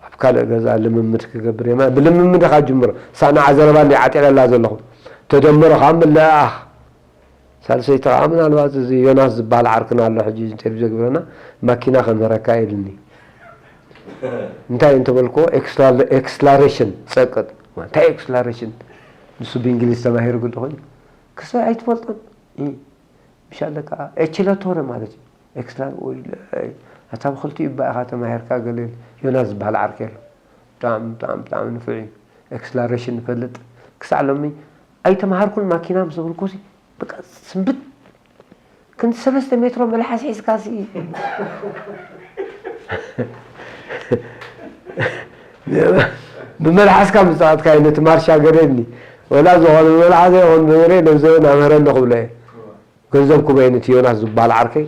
ኣብ ካልእ ገዛ ልምምድ ክገብር እየ። ብልምምድ ኢኻ ጅምሮ። ሳናዓ ዘረባ እንዲ ዓጢቐላ ዘለኹ። ተደምሮ ከዓ ምልእኣኽ። ሳልሰይቲ ከዓ ምናልባት እዚ ዮናስ ዝበሃል ዓርክና ኣሎ ሕጂ ኢንተርቪው ዘግብረና፣ ማኪና ከምህረካ ኢሉኒ። እንታይ እንተበልክዎ፣ ኤክስላ-፣ ኤክስላሬሽን፣ ጸቅጥ። እንታይ ኤክስላሬሽን? ንሱ ብእንግሊዝ ተማሂሩ ግዲ ኮይኑ። ክስታይ ኣይትፈልጦን? እ፣ ምሻለ ከዓ ኤችለቶረ ማለት እዩ። ኤክስላ-፣ ወይ፣ ኣታ ብኽልቲኡ እባ ኢኻ ተማሂርካ ገለ ኢሉ። ዮናስ ዝበሃል ዓርከይ ኣሎ። ብጣዕሚ፣ ብጣዕሚ፣ ብጣዕሚ ንፉዕ እዩ። ኤክስላሬሽን ይፈልጥ። ክሳዕ ሎሚ ኣይተማሃርኩን ማኪና ምስ በልኩሲ፣ በቃ ስንብት ክንዲ ሰለስተ ሜትሮ መልሓስ ሒዝካ ሲ ብመልሓስካ ምፅኣትካ ነቲ ማርሻ ገደኒ ወላ ዝኾነ ብመልሓሰ ይኹን ብእግረይ ነብሰ ናምህረኒ ክብሎ እየ። ገንዘብ ክበይ ነቲ ዮናስ ዝበሃል ዓርከይ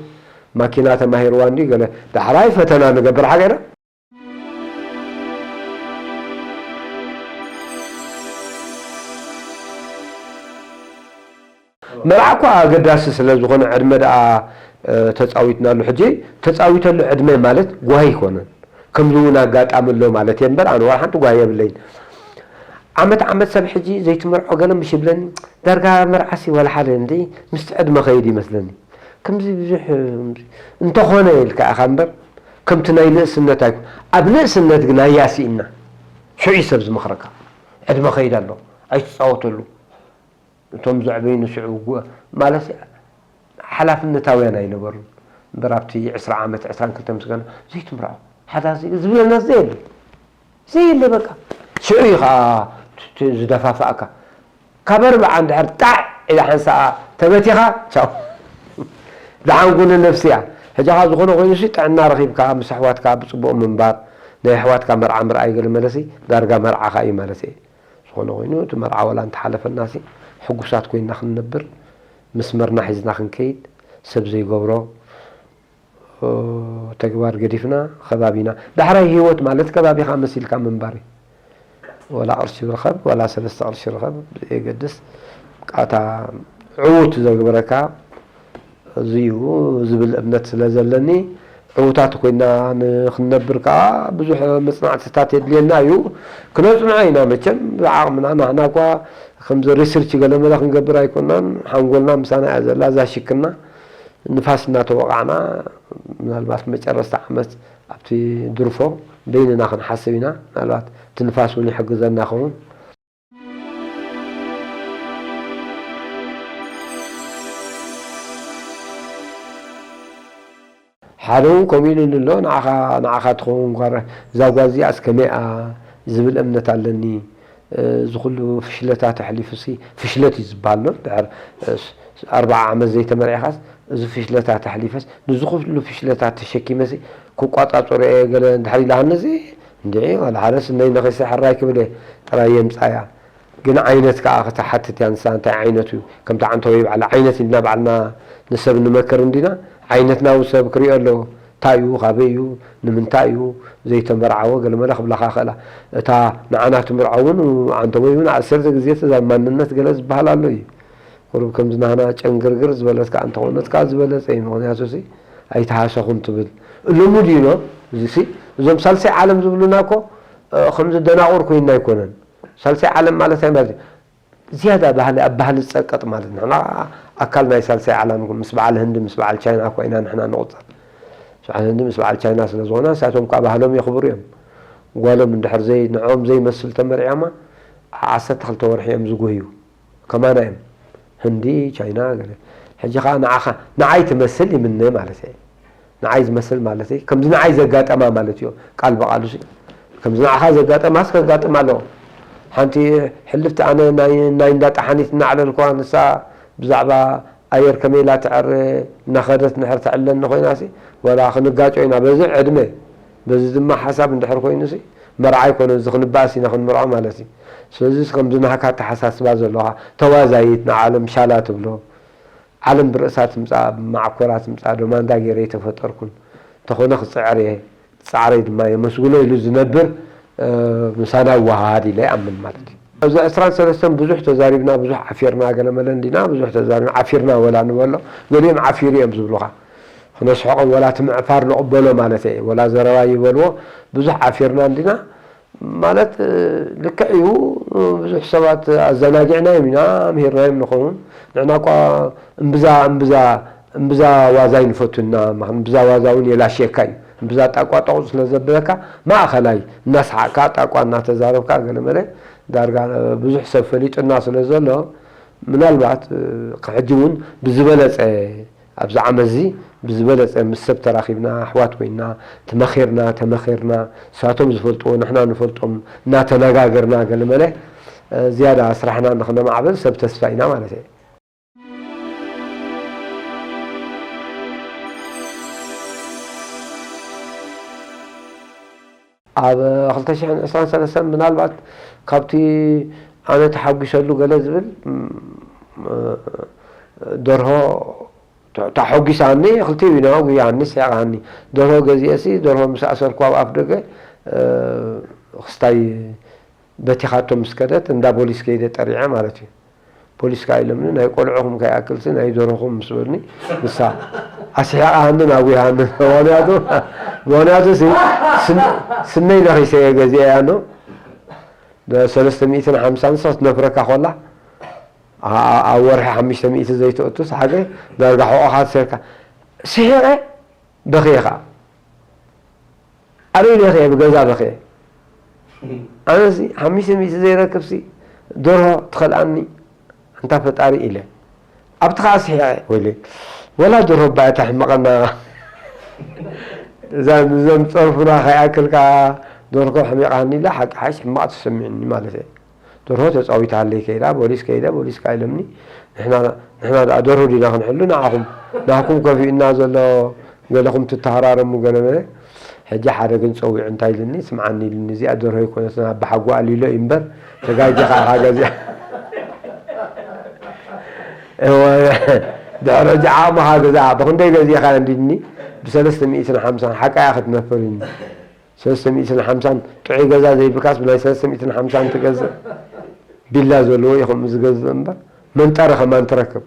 ማኪና ተማሂርዋ እንዲ ገለ ዳሕራይ ፈተና ንገብር ሓገና። መርዓ እኳ ኣገዳሲ ስለ ዝኾነ ዕድመ ደኣ ተጻዊትናሉ። ሕጂ ተጻዊተሉ ዕድመ ማለት ጓሂ ኣይኮነን። ከምዚ እውን ኣጋጣሚ ኣሎ ማለት እየ እምበር ኣነ ዋላ ሓንቲ ጓሂ የብለይን። ዓመት ዓመት ሰብ ሕጂ ዘይትመርዖ ገለ ምሽ ይብለኒ። ዳርጋ መርዓሲ ዋላ ሓደ እንዲ ምስቲ ዕድመ ኸይድ ይመስለኒ። ከምዚ ብዙሕ እንተኾነ ኢልካ ኢኻ እምበር ከምቲ ናይ ንእስነት ኣይኮ ኣብ ንእስነት ግን ኣያሲእና ሽዑ እዩ ሰብ ዝመኽረካ። ዕድመ ኸይድ ኣሎ ኣይትጻወተሉ። እቶም ዘዕበዩ ንስዑ ጉ- ማለት ሓላፍነታውያን ኣይነበሩን እምበር ኣብቲ ዕስራ ዓመት ዕስራን ክልተን ምስ ገና ዘይትምርዖ ሓዳዚ ዝብለና ዘየለ ዘየለ በቃ ሽዑ እዩ ከዓ ት- ት- ዝደፋፍኣካ ካብ ኣርብዓ እንድሕር ጣዕ ኢላ ሓንሳኣ ተበቲኻ ቻው ደሓን ኩነ ነፍሲ እያ ሕጂ ከዓ ዝኾነ ኮይኑ ሲ ጥዕና ረኺብካ ምስ ኣሕዋትካ ብፅቡቕ ምንባር ናይ ኣሕዋትካ መርዓ ምርኣይ ገለ መለሲ ዳርጋ መርዓኻ እዩ ማለት እየ ዝኾነ ኮይኑ እቲ መርዓ ወላ እንተሓለፈናሲ ሕጉሳት ኮይና ክንነብር መስመርና ሒዝና ክንከይድ ሰብ ዘይገብሮ ተግባር ገዲፍና ከባቢና ዳሕራይ ህይወት ማለት ከባቢኻ መሲልካ ምንባር እዩ። ወላ ቅርሺ ርኸብ ወላ ሰለስተ ቅርሺ ርኸብ ብዘየገድስ ቃታ ዕዉት ዘግበረካ እዚ እዩ ዝብል እምነት ስለ ዘለኒ ዕዉታት ኮይና ንክንነብር ከዓ ብዙሕ መፅናዕትታት የድልየና እዩ። ክነፅንዖ ኢና መቸም ብዓቕምና ናህና እኳ ከምዚ ሪስርች ገለመለ ክንገብር ኣይኮናን። ሓንጎልና ምሳና እያ ዘላ እዛ ሽክና ንፋስ እናተወቃዕና ምናልባት መጨረስታ ዓመት ኣብቲ ድርፎ በይንና ክንሓስብ ኢና። ምናልባት እቲ ንፋስ እውን ይሕግዘና ኸውን። ሓደ እውን ከምኡ ኢሉኒ ኣሎ ንዓኻ ንዓኻ ትኸውን ጓር እዛ ጓል እዚኣ እስከመይኣ ዝብል እምነት ኣለኒ እዚ ኩሉ ፍሽለታት ኣሕሊፉሲ ፍሽለት እዩ ዝበሃል ዶ ድሕር ኣርባዓ ዓመት ዘይተመርዒኻስ እዚ ፍሽለታት ኣሕሊፈስ ንዚ ኩሉ ፍሽለታት ተሸኪመሲ ክቋፃፀሮ እየ ገለ እንድሕር ኢላሃኒ እዚ እንድዒ ዋላ ሓደስ እነይ ነኺሰ ሕራይ ክብል እየ ጥራይ የምፃያ ግን ዓይነት ከዓ ክትሓትት እያ ንሳ እንታይ ዓይነት እዩ ከምቲ ዓንተወይ ባዕላ ዓይነት ኢልና ባዕልና ንሰብ ንመክር እንዲና ዓይነትና እውን ሰብ ክሪኦ ኣለዎ እንታይ እዩ ካበይ እዩ ንምንታይ እዩ ዘይተመርዓወ ገለመለ ክብላካ ክእላ እታ ንዓና ትምርዖ እውን ዓንተወይ እውን ዓሰርተ ግዜ ተዛ ማንነት ገለ ዝበሃል ኣሎ እዩ ቁሩብ ከምዚ ናህና ጨንግርግር ዝበለት ከዓ እንተኾነት ከዓ ዝበለፀ እዩ ምክንያቱ ሲ ኣይተሃሰኹን ትብል ልሙድ እዩ ኖ እዚ ሲ እዞም ሳልሳይ ዓለም ዝብሉና እኮ ከምዚ ደናቑር ኮይንና ኣይኮነን ሳልሳይ ዓለም ማለት እንታይ ማለት እዩ ዝያዳ ባህሊ ኣብ ባህሊ ዝፀቀጥ ማለት ንሕና ኣካል ናይ ሳልሳይ ዓለም ምስ በዓል ህንዲ ምስ በዓል ቻይና እኳ ኢና ንሕና ንቑፀር ምስ በዓል ህንዲ ምስ በዓል ቻይና ስለ ዝኾና ንሳቶም ከዓ ባህሎም የኽብሩ እዮም ጓሎም እንድሕር ዘይ ንዕኦም ዘይመስል ተመርዕዮማ ዓሰርተ ክልተ ወርሒ እዮም ዝጉህዩ ከማና እዮም ህንዲ ቻይና ገለ ሕጂ ከዓ ንዓኻ ንዓይ ትመስል ይምነ ማለት እየ ንዓይ ዝመስል ማለት እዩ ከምዚ ንዓይ ዘጋጠማ ማለት እዩ ቃል ብቃሉ ሲ ከምዚ ንዓኻ ዘጋጠማስ ከጋጥም ኣለዎ ሓንቲ ሕልፍቲ ኣነ ናይ ናይ እንዳ ጠሓኒት እናዕለልኳ ንሳ ብዛዕባ ኣየር ከመይ ኢላ ትዕር እናኸደት ንሕር ተዕለኒ ኮይና ሲ ወላ ክንጋጮ ኢና በዚ ዕድመ በዚ ድማ ሓሳብ እንድሕር ኮይኑ ሲ መርዓ ኣይኮነ እዚ ክንበኣስ ኢና ክንምርዖ ማለት እዩ ስለዚ ከምዚ ናህካ ኣተሓሳስባ ዘለኻ ተዋዛይት ንዓለም ሻላ ትብሎ ዓለም ብርእሳ ትምጻእ ብማዕኮራ ትምጻእ ዶ ማንዳ ገይረ ኣይተፈጠርኩን እንተኾነ ክጽዕር እየ ጻዕረይ ድማ የመስግኖ ኢሉ ዝነብር ምሳና ይወሃሃድ ኢለ ይኣምን ማለት እዩ። ኣብዚ ዕስራን ሰለስተን ብዙሕ ተዛሪብና ብዙሕ ዓፊርና ገለመለ እንዲና ብዙሕ ተዛሪብና ዓፊርና ወላ ንበሎ ገሊኦም ዓፊሩ እዮም ዝብሉኻ ክነስሕቖም ወላ እቲ ምዕፋር ንቕበሎ ማለት እየ ወላ ዘረባ ይበልዎ ብዙሕ ዓፊርና እንዲና ማለት ልክዕ እዩ ብዙሕ ሰባት ኣዘናጊዕናዮም ኢና ምሂርናዮም ንኸውን ንሕና እኳ እምብዛ እምብዛ እምብዛ ዋዛ ይንፈቱ እና እምብዛ ዋዛ እውን የላሽየካ እዩ እምብዛ ጣቋጣቑ ስለ ዘብለካ ማእኸላይ እናሰሓቅካ ጣቋ እናተዛረብካ ገለመለ ዳርጋ ብዙሕ ሰብ ፈሊጡና ስለ ዘሎ ምናልባት ሕጂ እውን ብዝበለፀ ኣብዚ ዓመት እዚ ብዝበለፀ ምስ ሰብ ተራኺብና ኣሕዋት ኮይንና ተመኺርና ተመኺርና ንሳቶም ዝፈልጥዎ ንሕና ንፈልጦም እናተነጋገርና ገለመለ ዝያዳ ስራሕና ንክነማዕብል ሰብ ተስፋ ኢና ማለት እየ። ኣብ ክልተ ሽሕን ዕስራን ሰለስተን ምናልባት ካብቲ ኣነ ተሓጒሰሉ ገለ ዝብል፣ ም፣ ደርሆ ተ-፣ ተሓጒሳኒ፣ ክልቲኡ እዩ ነዋጉያኒ፣ ስሒቓኒ። ደርሆ ገዚኤሲ፣ ደርሆ ምስ ኣሰርኩ ኣብ ኣፍ ደገ፣ እ፣ ክስታይ በቲኻቶ ምስ ከደት፣ እንዳ ፖሊስ ከይደ ጠሪዐ ማለት እዩ። ፖሊስ ከኣ ኢሎምኒ፣ "ናይ ቆልዑኹም ከይኣክልሲ ናይ ደርሆኹም" ምስ በሉኒ፣ ንሳ ኣስሒቓሃንን ኣጉያሃንን። ምኽንያቱ፣ ምኽንያቱ ሲ-፣ ስን-፣ ስነይ ነኺሰ እየ ገዚኤያ ኖ። ሰለስተ ሚእትን ሓምሳን ንሳ ክትነፍረካ ኮላ፣ ኣ-፣ ኣ-፣ ኣብ ወርሒ ሓሙሽተ ሚእቲ ዘይተእቱስ ሓገ ዳርጋ ሕቖኻ ትሰርካ። ስሒቐ በኽየ ኸኣ። ኣበይ በኽየ? ብገዛ በኽየ። ኣነሲ ሓሙሽተ ሚእቲ ዘይረክብሲ ደርሆ ትኸልኣኒ ኣንታ ፈጣሪ ኢለ። ኣብቲ ኸኣ ስሒቐ፣ ወይለይ፣ ወላ ደርሆ እባ እያ ተሕምቐና። እዛ፣ እዞም ጸርፉና ከይኣክል ከኣ ደርሆ ሕሚቓኒ ኢላ፣ ሓቂ ሓይሽ ሕማቕ ተሰሚዑኒ ማለት እየ። ደርሆ ተጻዊታለይ ከይዳ፣ ፖሊስ ከይደ፣ ፖሊስ ከኣ ኢሎምኒ፣ "ንሕና፣ ንሕና ደኣ ደርሆ ዲና ክንሕሉ ንዓኹም? ናህኩም ከፊኡና ዘሎ ገለኹም ትተሃራረሙ ገለ መለ?" ሕጂ ሓደ ግን ጸዊዑ እንታይ ኢሉኒ፣ "ስምዓኒ" ኢሉኒ፣ "እዚኣ ደርሆ ኣይኮነትን፣ ኣባሓጎኣ ኣሊሎ እዩ እምበር፣ ተጋጊኻ ኢኻ ገዚኣ." እወ፣ ድሕሪ ሕጂ ዓቕምኻ ግዛኣ፣ ብኽንደይ ገዚእኻ እንዲኒ፣ ብሰለስተ ሚእትን ሓምሳን ሓቃ እያ ክትነፍር ኢሉኒ። ሰለስተ ሚእትን ሓምሳን ጥዑይ ገዛ ዘይብልካስ ብናይ ሰለስተ ሚእትን ሓምሳን ትገዝእ። ቢላ ዘለዎ ኢኹም ዝገዝእ እምበር መንጠሪ ከማን ትረክብ።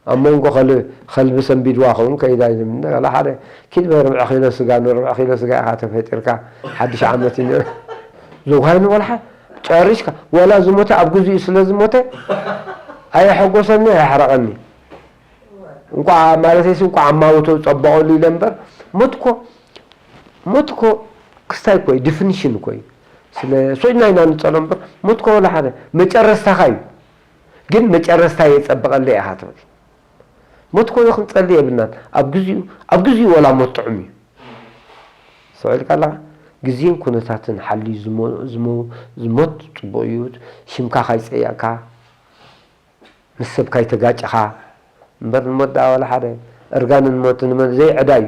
ኣብ መንጎ ከል-፣ ከልቢ ሰንቢድዋ ኸውን ከይዳ እዩ ዝብል። ወላ ሓደ ኪድ በ ርብዒ ኪሎ ስጋ፣ ንርብዒ ኪሎ ስጋ ኢኻ ተፈጢርካ። ሓድሽ ዓመት እዩ ነይሩ። ዝጓይኑ ወላ ሓደ ጨሪሽካ። ወላ ዝሞተ ኣብ ግዚኡ ስለ ዝሞተ ኣየሐጎሰኒ፣ ኣየሕረቐኒ። እንቋዕ ማለተይሲ እንቋዕ ኣማውተው ጸበቐሉ ኢለ እምበር፣ ሞት እኮ፣ ሞት እኮ ክስታይ እኮ እዩ፣ ዲፊኒሽን እኮ እዩ። ስለ ሶጅና ኢና ንጸሎ እምበር፣ ሞት እኮ ወላ ሓደ መጨረስታኻ እዩ። ግን መጨረስታ የጸብቐለይ ኢኻ ትብል። ሞት እኮ ክንጸሊ የብልናን። ኣብ ግዚኡ፣ ኣብ ግዚኡ ወላ ሞት ጥዑም እዩ። ኣስተውዒልካ ኣለኻ? ግዜን ኩነታትን ሓልዩ ዝሞ-፣ ዝሞ-፣ ዝሞት ጽቡቕ እዩ። ሽምካ ካይጸየቕካ፣ ምስ ሰብ ካይተጋጨኻ እምበር፣ ንሞት ደኣ ዋላ ሓደ። እርጋንን ሞትን ንመን ዘይዕዳ እዩ።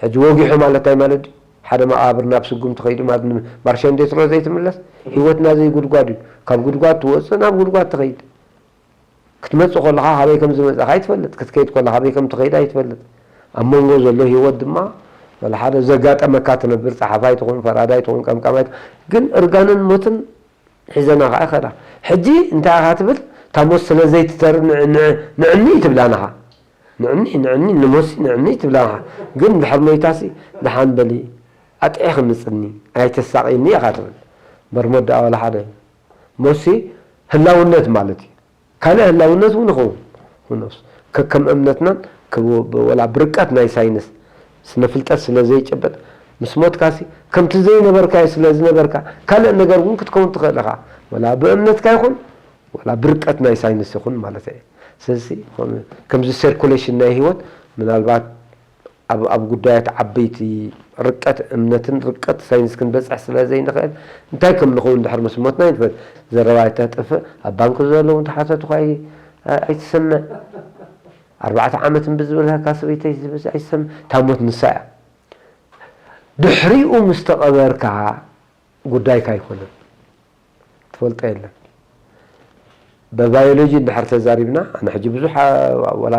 ሕጂ ወጊሑ ማለት እንታይ ማለት ድዩ? ሓደ መቓብር ናብ ስጉምቲ ከይዱ ማለት ን-፣ ማርሸ እንዴት ሮ ዘይትምለስ? ህይወትና ዘይጉድጓድ እዩ። ካብ ጉድጓድ ትወጽእ፣ ናብ ጉድጓድ ትኸይድ። ክትመጽእ ከለኻ ካበይ ከም ዝመጻኻ ኣይትፈልጥ፣ ክትከይድ ከለኻ ካበይ ከም ትኸይድ ኣይትፈልጥ። ኣብ መንጎ ዘሎ ህይወት ድማ ዋላ ሓደ ዘጋጠመካ ትነብር፣ ጸሓፋይ ትኹን፣ ፈራዳይ ትኹን፣ ቀምቃማይ ትኹን፣ ግን እርጋንን ሞትን ሒዘና ኸዓ ይኸዳ። ሕጂ እንታይ ኢኻ ትብል? እታ ሞት ስለ ዘይትተርፍ ንዕ-፣ ንዕ-፣ ንዕኒ ትብላ ንኻ። ንዕኒ፣ ንዕኒ፣ ንሞሲ ንዕኒ ትብላ ንኻ። ግን ድሕሪ ሞይታሲ ደሓን በሊ፣ ኣጥዒኺ ምጽኒ፣ ኣይተሳቕይኒ ኢኻ ትብል። እምበር ሞት ደኣ ዋላ ሓደ። ሞሲ ህላውነት ማለት እዩ። ካልእ ህላውነት እውን ይኸውን። ሁኖስ ከከም እምነትናን ከብ-፣ ወላ ብርቀት ናይ ሳይንስ ስነ ፍልጠት ስለ ዘይጭበጥ፣ ምስ ሞትካሲ ከምቲ ዘይነበርካዮ ስለ ዝነበርካ፣ ካልእ ነገር እውን ክትከውን ትኽእል ኢኻ። ወላ ብእምነትካ ይኹን፣ ወላ ብርቀት ናይ ሳይንስ ይኹን ማለት እየ። ስለዚ፣ ከም-፣ ከምዚ ሰርኩሌሽን ናይ ህይወት ምናልባት ኣብ፣ ኣብ ጉዳያት ዓበይቲ ርቀት እምነትን ርቀት ሳይንስ ክንበጽሕ ስለ ዘይንኽእል፣ እንታይ ከም ንኸውን ድሕሪ ምስ ሞትና ኣይንፈልጥ። ዘረባ ኣይተጥፍእ፣ ኣብ ባንክ ዘለዉ እንተሓተቱኻ ኣይ-፣ ኣይትሰምዕ። ኣርባዕተ ዓመት እምቢ ዝብለካ ሰበይተይ ዝብስ ኣይሰም-፣ እታ ሞት ንሳ እያ። ድሕሪኡ ምስ ተቐበርካ ጉዳይካ ኣይኮነን። ትፈልጦ የለን። ብባዮሎጂ እንድሕር ተዛሪብና፣ ኣነ ሕጂ ብዙሕ ኣ-፣ ዋላ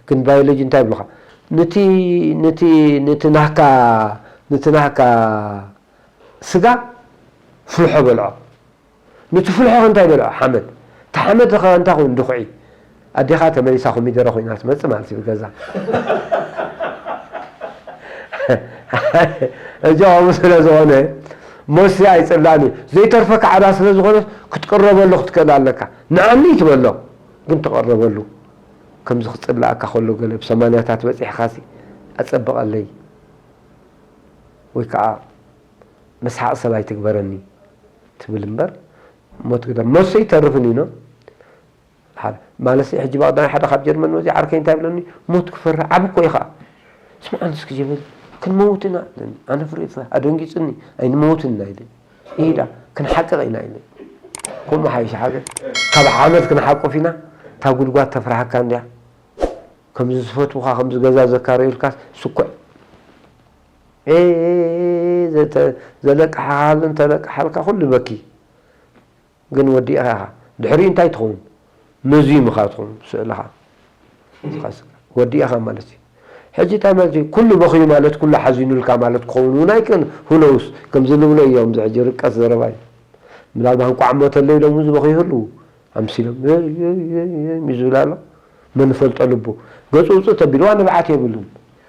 ግን ባዮሎጂ እንታይ ይብሉኻ? ንቲ፣ ንቲ፣ ንቲ ናህካ፣ ንቲ ናህካ ስጋ ፍልሖ በልዖ። ንቲ ፍልሖ ከ እንታይ በልዖ? ሓመድ። እቲ ሓመድ ከ እንታይ ኮይኑ? ድኹዒ። ኣዴኻ ተመሊሳ ኮሚደረ ኮይና ትመጽእ ማለት እዩ ገዛ። ሕጂ ከምኡ ስለ ዝኾነ፣ ሞሲ ኣይጽላእን እዩ። ዘይተርፈካ ዕዳ ስለ ዝኾነ፣ ክትቅረበሉ ክትክእል ኣለካ። ንዓኒ ትበሎ፣ ግን ትቐረበሉ። ከምዚ ክጽላእካ ከሎ ገለ ብሰማንያታት በጺሕካሲ፣ "ኣጸብቐለይ" ወይ ከኣ "መስሓቕ ሰብ ኣይትግበረኒ" ትብል እምበር፣ ሞት ግዳ፣ ሞሲ ኣይተርፍን እዩ፣ ኖ? ሓደ፣ ማለትሲ፣ ሕጂ ብቐዳማይ ሓደ ካብ ጀርመን መጺኡ ዓርከይ እንታይ ይብለኒ? "ሞት ክፈርህ ዓቢ እኮ ኢኻ። ስምዓኒ እስኪ ጀበሊ፣ ክንመውት ኢና" ኢለኒ። ኣነ ፍርህ፣ ኣደንጊጹኒ፣ "ኣይንመውትን ኢና" ኢለ። "ኢዳ፣ ክንሓቅቕ ኢና" ኢለ። ከምኡ ሓይሽ ሓገ፣ ካብ ሓመድ ክንሓቁፍ ኢና፣ እታ ጉድጓድ ተፍርሃካ እንድያ። ከምዚ ዝፈትውኻ፣ ከምዚ ገዛ ዘካረዩልካስ ስኩዕ። ኤ፣ ዘተ-፣ ዘለቅሓሃልን ተለቅሓልካ ኩሉ በኪ። ግን ወዲእኻ ኢኻ። ድሕሪኡ እንታይ ትኸውን? መዚምኻ ትኸውን ስእልኻ። ወዲእኻ ማለት እዩ። ሕጂ እንታይ ማለት እዩ? ኩሉ በኽዩ ማለት ኩሉ ሓዚኑልካ ማለት ክኸውን እውን ኣይክእልን። ሁነውስ ከምዚ ንብሎ እዮም፣ እዚ ሕጂ ርቀት ዘረባ እዩ። ምናልባት እንቋዕ ሞተለይ ኢሎም እውን ዝበኽዩ ይህልዉ። ኣምሲሎም፣ "እይ፣ እይ፣ እይ፣ እይ" እዩ ዝብል ኣሎ። መን ፈልጦ ልቡ። ገጹ ውጽእ ተቢልዋ ንብዓት የብሉን።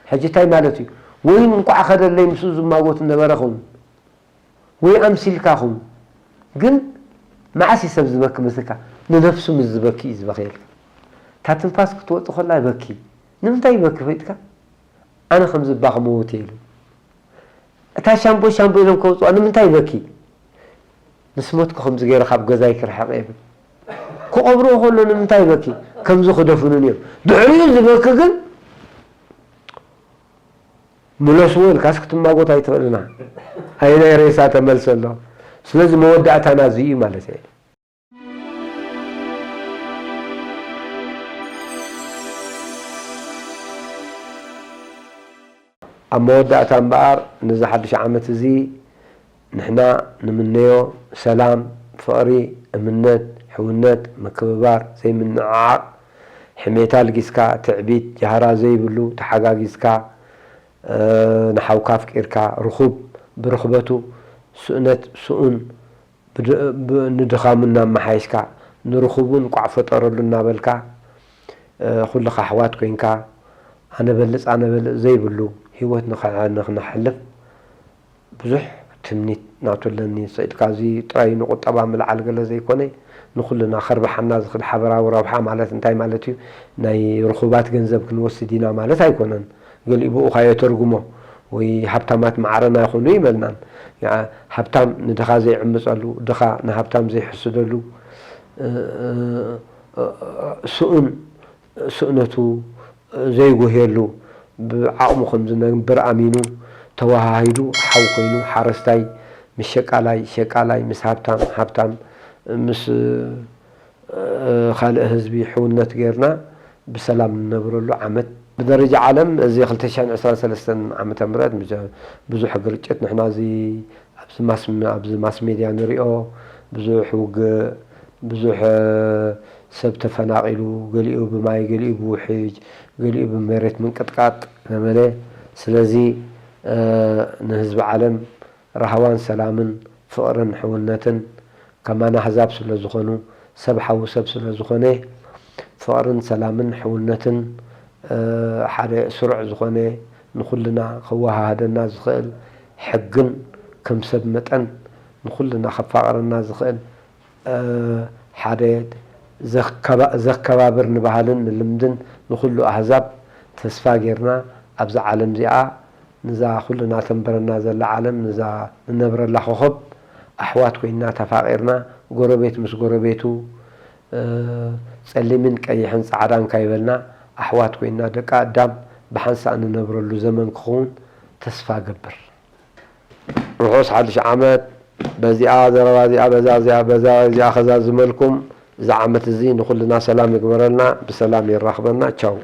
ሕጂ እንታይ ማለት እዩ? ወይ እንቋዕ ኸደለይ ምስኡ ዝማጎት ነበረ ኸውን። ወይ ኣምሲልካ ኹን። ግን መዓስ እዩ ሰብ ዝበኪ መስልካ? ንነፍሱ ምስ ዝበኪ እዩ ዝበኽየልካ። እታ ትንፋስ ክትወጽእ ከላ ይበኪ። ንምንታይ ይበኪ ፈይጥካ? ኣነ ከም ዝባ ክመውት እየ ኢሉ። እታ ሻምቦ ሻምቦ ኢሎም ከውጽዋ ንምንታይ ይበኪ? ምስ ሞትኩ ከምዚ ገይረ ካብ ገዛይ ክርሕቕ እየ ይብል። ክቐብርዎ ከሎ ንምንታይ ይበኪ? ከምዚ ክደፍኑን እዮም። ድሕሪኡ ዝበኪ ግን ምለስዎ ኢልካስ ክትማጎት ኣይትኽእልና። ኣየናይ ሬሳ ተመልሰ ኣሎ? ስለዚ መወዳእታና እዚ እዩ ማለት እየ። ኣብ መወዳእታ እምበኣር ነዚ ሓድሽ ዓመት እዚ ንሕና ንምነዮ ሰላም፣ ፍቕሪ፣ እምነት፣ ሕውነት፣ ምክብባር፣ ዘይምንዕዓቕ፣ ሕሜታ ልጊስካ፣ ትዕቢት፣ ጃህራ ዘይብሉ፣ ተሓጋጊዝካ፣ እ፣ ንሓውካ ኣፍቂርካ፣ ርኹብ ብርኽበቱ፣ ስእነት ስኡን ብድ-፣ ብ-፣ ንድኻሙ እናመሓየሽካ፣ ንርኹቡን ቋዕ ፈጠረሉ እናበልካ፣ እ፣ ኩልኻ ኣሕዋት ኮይንካ፣ ኣነ በልጽ፣ ኣነ በልጽ ዘይብሉ ህይወት ንኸ-፣ ንኽነሕልፍ ብዙሕ ትምኒት ናቱ ኣለኒ። ስኢልካ እዚ ጥራይ ንቁጠባ ምልዓል ገለ ዘይኮነ፣ ንኹልና ከርብሓና ዝኽእል ሓበራዊ ረብሓ ማለት እንታይ ማለት እዩ? ናይ ርኹባት ገንዘብ ክንወስድ ኢና ማለት ኣይኮነን። ገሊኡ ብኡ ኸኣ የተርጉሞ፣ ወይ ሃብታማት ማዕረና ይኹኑ ይበልናን። ያ፣ ሃብታም ንድኻ ዘይዕምጸሉ፣ ድኻ ንሃብታም ዘይሕስደሉ፣ እ፣ እ፣ እ፣ ስኡን ስእነቱ ዘይጉህየሉ፣ ብዓቕሙ ከም ዝነብር ኣሚኑ፣ ተወሃሂዱ፣ ሓው ኮይኑ፣ ሓረስታይ ምስ ሸቃላይ፣ ሸቃላይ ምስ ሃብታም፣ ሃብታም ምስ፣ እ፣ ካልእ ህዝቢ ሕውነት ጌርና ብሰላም ንነብረሉ ዓመት። ብደረጃ ዓለም እዚ ክልተ ሽሕን ዕስራን ሰለስተን ዓመተ ምህረት ብዙሕ ግርጭት ንሕና እዚ ኣብዚ ማስ-፣ ኣብዚ ማስ ሜድያ ንሪኦ ብዙሕ ውግእ፣ ብዙሕ፣ እ፣ ሰብ ተፈናቒሉ፣ ገሊኡ ብማይ፣ ገሊኡ ብውሕጅ፣ ገሊኡ ብመሬት ምንቅጥቃጥ ነበረ። ስለዚ፣ እ፣ ንህዝቢ ዓለም ራህዋን ሰላምን ፍቕርን ሕውነትን ከማና ኣህዛብ ስለ ዝኾኑ፣ ሰብ ሓው ሰብ ስለ ዝኾነ፣ ፍቕርን ሰላምን ሕውነትን፣ እ፣ ሓደ ስሩዕ ዝኾነ ንኹልና ከወሃህደና ዝኽእል ሕግን ከም ሰብ መጠን ንኹልና ከፋቕረና ዝኽእል፣ እ፣ ሓደ ዘከባ-፣ ዘከባብር ንባህልን ንልምድን ንኹሉ ኣህዛብ ተስፋ ጌርና ኣብዛ ዓለም እዚኣ፣ ንዛ ኩልና ተንበረና ዘላ ዓለም፣ ንዛ ንነብረላ ኮኾብ ኣሕዋት ኮይንና ተፋቒርና፣ ጎረቤት ምስ ጎረቤቱ፣ እ፣ ጸሊምን ቀይሕን ጻዕዳን ካይበልና ኣሕዋት ኮይንና ደቂ ኣዳም ብሓንሳእ ንነብረሉ ዘመን ክኸውን ተስፋ እገብር። ርሑስ ሓድሽ ዓመት። በዚኣ ዘረባ እዚኣ፣ በዛ እዚኣ፣ በዛ እዚኣ ከዛዝመልኩም። እዚ ዓመት እዚ ንኹልና ሰላም ይግበረልና፣ ብሰላም የራኽበና። ቻው።